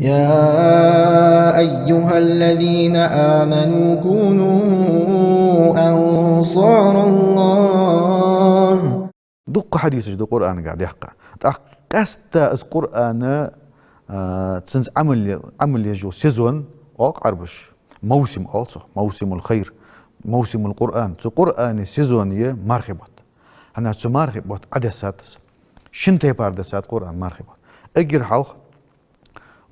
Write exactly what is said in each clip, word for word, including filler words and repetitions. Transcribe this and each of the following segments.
يا أيها الذين آمنوا كونوا أنصار الله. Дукха хьадисаш да Къуръанагахь даьккха. ТӀаккха къаьстта из Къуръан, а, цунца Ӏамал е-, Ӏамал еш йола сезон, оал Ӏарбаша, мавсим оал цох, موسم الخير, موسم القرآن. Цу Къуръана сезоне мархий бутт. ХӀана аьлча цу мархий бутт Ӏодессад из. Шин тайпара дессад Къуръан мархий бутт. Эггара хьалха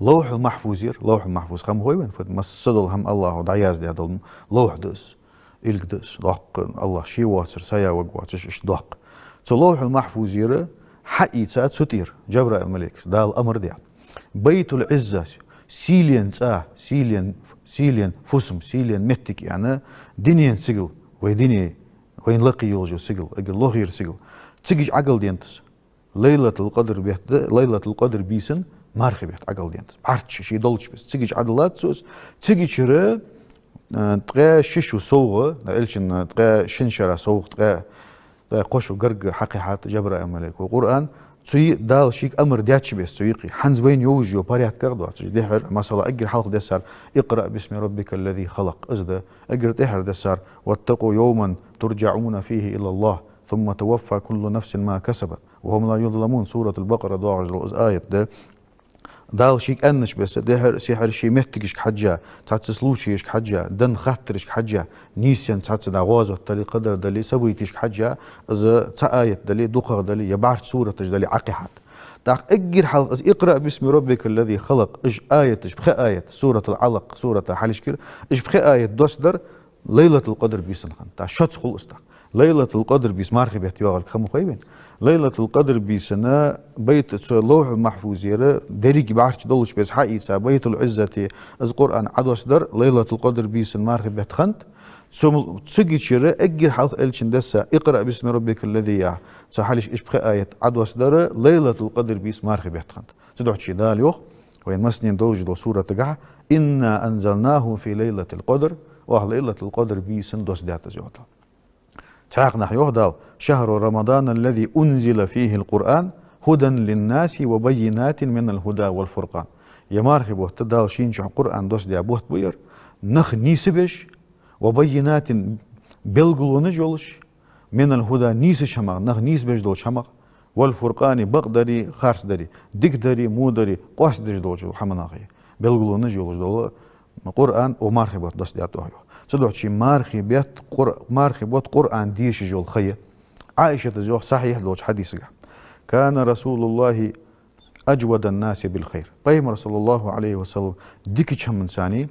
Лавхьул-Махьфузера, Лавхьул-Махьфуз хӀама хой вайна, фу да, масса дола хӀама АллахӀа дӀаяздаь дола лавхь да из, илг да из, доккха, АллахӀ ше воацар, сая ваг воацаш, иштта доккха. Цу Лавхьул-Махьфузера хьаийца цу тӀера, Джабраил малейкас, Дала амар даь. Байтул-Ӏизза, сийлен цӀа, сийлен, сийлен фусам, сийлен моттиг аьнна, дунен сигала, вай дуне, вайна лакхе йолаш йола сигала, эггара лохера сигала. Цига Ӏогалденад из. Лайлатул-Къадр бетта, Лайлатул-Къадр бийсан мархий бетта Ӏогалденад из. Баьрчча ший долча беса. Цига Ӏодиллад цо из. Цигачара, э, ткъаь ши шу совгӀа, элчан ткъаь шин шера совгӀа, ткъаь, ткъаь кхо шу гарга хьакхихьад Джабраил малейко Къуръан. Цу йи-, Дала шийга амар даьча беса цу юкъе. ХӀанз вайна йовш йола порядках доацаш. Дехьара, масала, эггара хьалха дессар: «اقرأ باسم ربك الذي خلق». Из да. Эггара тӀехьара дессар: «واتقوا يوما ترجعون فيه إلى الله ثم توفى كل نفس ما كسبت وهم لا يظلمون». Суратул-Бакъара доагӀаш дола из аят да. Дала шийга аьннача беса, дехьара-сехьара ший моттигашка хьежжа, цхьацца случайшка хьежжа, денна хаттарашка хьежжа, нийсъенна цхьацца дӀа гӀазот дале, кхыдар дале, событешка хьежжа, из цхьа аят дале, дукхагӀа дале, е баьрчча сураташ дале, Ӏокхихьад. ТӀаккха эггара хьалха из «اقرأ باسم ربك الذي خلق», уж аяташ, пхи аят, Суратул-Ӏалакъ сурата хьалхашкара, уж пхи аят доссадар Лайлатул-Къадр бийсан хиннад. ТӀаккха шозза хул из тӀаккха. Лайлатул-Къадр бийса мархий бетта йоагӀилга хӀама хой вайна? Лайлатул-Къадр бийсан байт цу Лавхьул-Махьфузера деррига баьрчча долча беса хьаийца, Байтул-Ӏиззате, из Къуръан Ӏодоссадар Лайлатул-Къадр бийсан мархий бетта хиннад. Цу-, цигачара эггара хьалха элчан десса «اقرأ باسم ربك الذي» яха, цу хьалхашка уж пхи аят Ӏодоссадар Лайлатул-Къадр бийса мархий бетта хиннад. Цудухьа Дала йоах вайна массанена довзаш долча суратагахь: «إنا أنزلناه في ليلة القدر», оаха Лайлатул-Къадр бийсан доссадаьд из, йоах Дала. Цхьаькханахьа йоах Дала: «شهر رمضان الذي أنزل فيه القرآن هدى للناس وبينات من الهدى والفرقان». Ер мархий бутт Дала шийна чу Къуръан доссадаь бутт ба ер, нах нийсбеш, «وبينات», белгалонаш йолаш, «من الهدى», нийсача хӀамах, нах нийсбеш долча хӀамах, «والفرقان», бакъдари, харцдари, дикадари, водари, къоастадеш долча хӀаманах белгалонаш йолаш дола Къуръан укх мархий бутт доссадаьд оаха, йоах. Цудухьа мархий бетта Къур-, мархий бутт Къуръан дешаш йола ха я. Ӏаишатас йоах сахьихь долча хьадисагахь: «كان رسول الله أجود الناس بالخير». Пайхамар, صلى الله عليه وسلم, дикача хӀаманца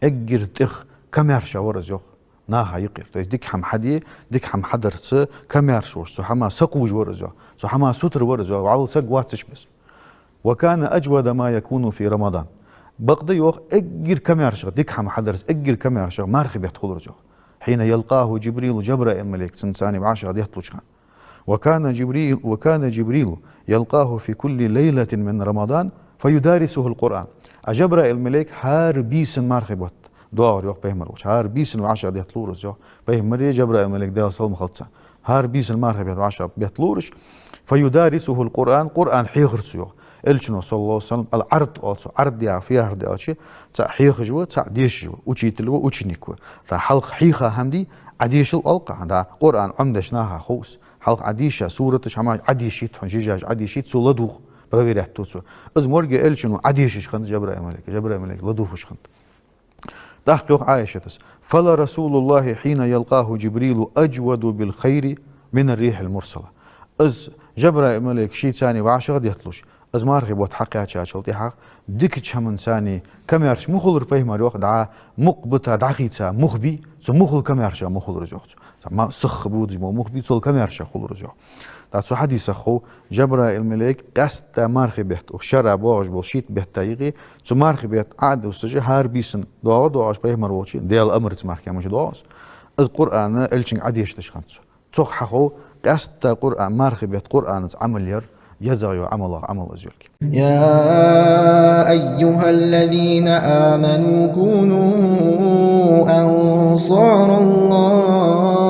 эггара тӀех камаьрша вар из, йоах, наха юкъера. То есть дика хӀама хьаде, дика хӀама хьадарца камаьрша волаш, цу хӀамах сакхувш вар из, йоах, цу хӀамах сутара вар из, йоах, вӀалла саг воацача беса. «وكان أجود ما يكون في رمضان». Бакъда, йоах, эггара камаьршагӀа, дика хӀама хьадарца эггара камаьршагӀа мархий бетта хулар из, йоах. «حين يلقاه جبريل», Джабраил малейк цунца вӀашагӀдетталуча хана. «وكان جبريل، وكان جبريل يلقاه في كل ليلة من رمضان فيدارسه القرآن». А Джабраил малейк хӀара бийсан мархий бутт доагӀар, йоах, пайхамар волча. ХӀара бийсан вӀашагӀдетталора из, йоах. Пайхамари Джабраил малейки, Даьла салам хилда царна, хӀара бийсан мархий бетта вӀашагӀбетталора уж. «فيدارسه القرآن», Къуръан хьехар цо, йоах. Элчано, صلى الله عليه وسلم, ал-Ӏард оал цох, Ӏард яха фу яхар да аьлча, цхьаъ хьехаш ва, цхьаъ дешаш ва, учитель ва, ученик ва. ТӀаккха хьалха хьийха хӀама дий, Ӏодешал оал-кх, дӀа, Къуръан Ӏомадеш наха хов из. Хьалха Ӏодийша, сураташ, хӀамаш Ӏодийшийт хьона, жижаш Ӏодийшийт, цо ладувгӀ, проверять ду цо. Из моргӀе элчано Ӏодешаш хиннад Джабраил малейка, Джабраил малейка ладувгӀаш хиннад. ТӀаккха йоах Ӏаишатас: «فلرسول الله حين يلقاه جبريل أجود بالخير من الريح المرسلة». Из Джабраил малейк шийца вӀашагӀдетталуш, из мархий бутт хьакхаьчачул тӀехьагӀа дикача хӀаманца камаьрша ма хулар пайхамар, йоах, дӀа мукх бита дӀахийца мух бий, цу мухал камаьрша ма хулар из, йоах, цо. Ма-, сиха бодаш бола мух бий, цул камаьрша хулар из, йоах. ТӀаккха цу хьадисах хов, Джабраил малейк къаьстта мархий бетта, укх шера боагӀаш бола шийтта бетта юкъе, цу мархий бетта Ӏодоссаш, хӀара бийсан доагӀа-доагӀаш пайхамар волча, Даьла амарца мархий бетта доагӀа из, из Къуръан элчанга Ӏодешадеш хиннад цо. Цох хьахов къаьстта Къуръан, мархий бетта Къуръанаца Ӏамал яр езагӀа йола Ӏамалех Ӏамал из йолга. يا أيها الذين آمنوا كونوا أنصار الله.